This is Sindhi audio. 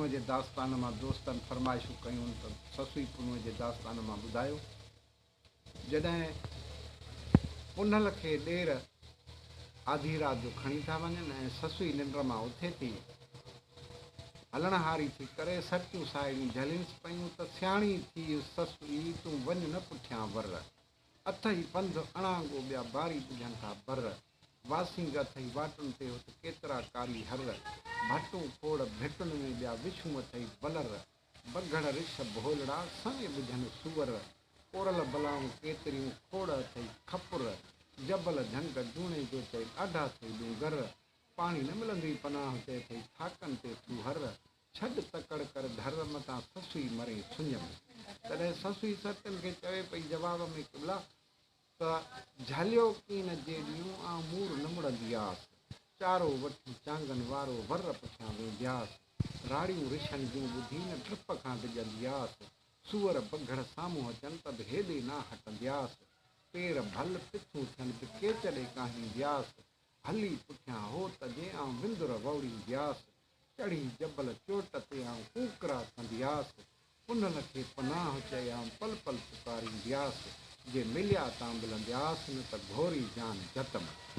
پنهونء جي داستان مان دوستن فرمائشون ڪيون ته سسئي پنهونء جي داستان مان ٻڌايو. جڏهن پنهل کي ڏير آڌي رات جو کڻي ٿا وڃن ۽ سسئي ننڊ مان اٿي ٿي، هلڻهاري ٿي ڪري، سرتيون ساهيڙيون جهلينس پيون ته سياڻي ٿيء سسئي تون وڃ نه پٺيان ور. اٿئي پنڌ اڻانگو ٻيا باري ٻجهن ٿا بر. واسينگ اٿئي واٽن تي هت ڪيترا ڪاري هر. ڀٽون کوڙ ڀٽن ۾ ٻيا وڇون اٿئي ولر. بگهڙ رڇ ڀولڙا سوين ٻجهن سوئر. ڪورل بلائون ڪيتريون کوڙ اٿئي کپر. جبل جهنگ جوڻيجو چئي ڏاڍا اٿئي ڏونگر. پاڻي نه ملندئي پناهه چئي اٿئي ٿاڪن تي ٿوهر. ڇڏ تڪڙ ڪر ڍر متان سسئي مرين سڃ ۾. تڏهن سسئي سرتين کي چوي پئي جواب ۾ قبلا! ته جهليو ڪين جيڏيون آئون مور نه مڙندياس. چارو وٺي چانگن وارو ور پٺيان ويندياس. راڙيون رڇن جون ٻڌي نه ڊپ کان ڊڄندياس. سوئر بگهڙ سامهون اچن ته به هيڏي نه هٽندياس. پير ڀل پٿون ٿين به ڪيچ ڏي ڪاهيندياس. هلي پٺيان هوت جي آئون وندر ووڙيندياس. چڙهي جبل چوٽ تي آئون ڪونڪرا ڪندياس، پنهل کي پناهه چئي آئون پل پل پڪاريندياس، جي مليا تان ملندياس، نه ته گهوري جان جت ۾.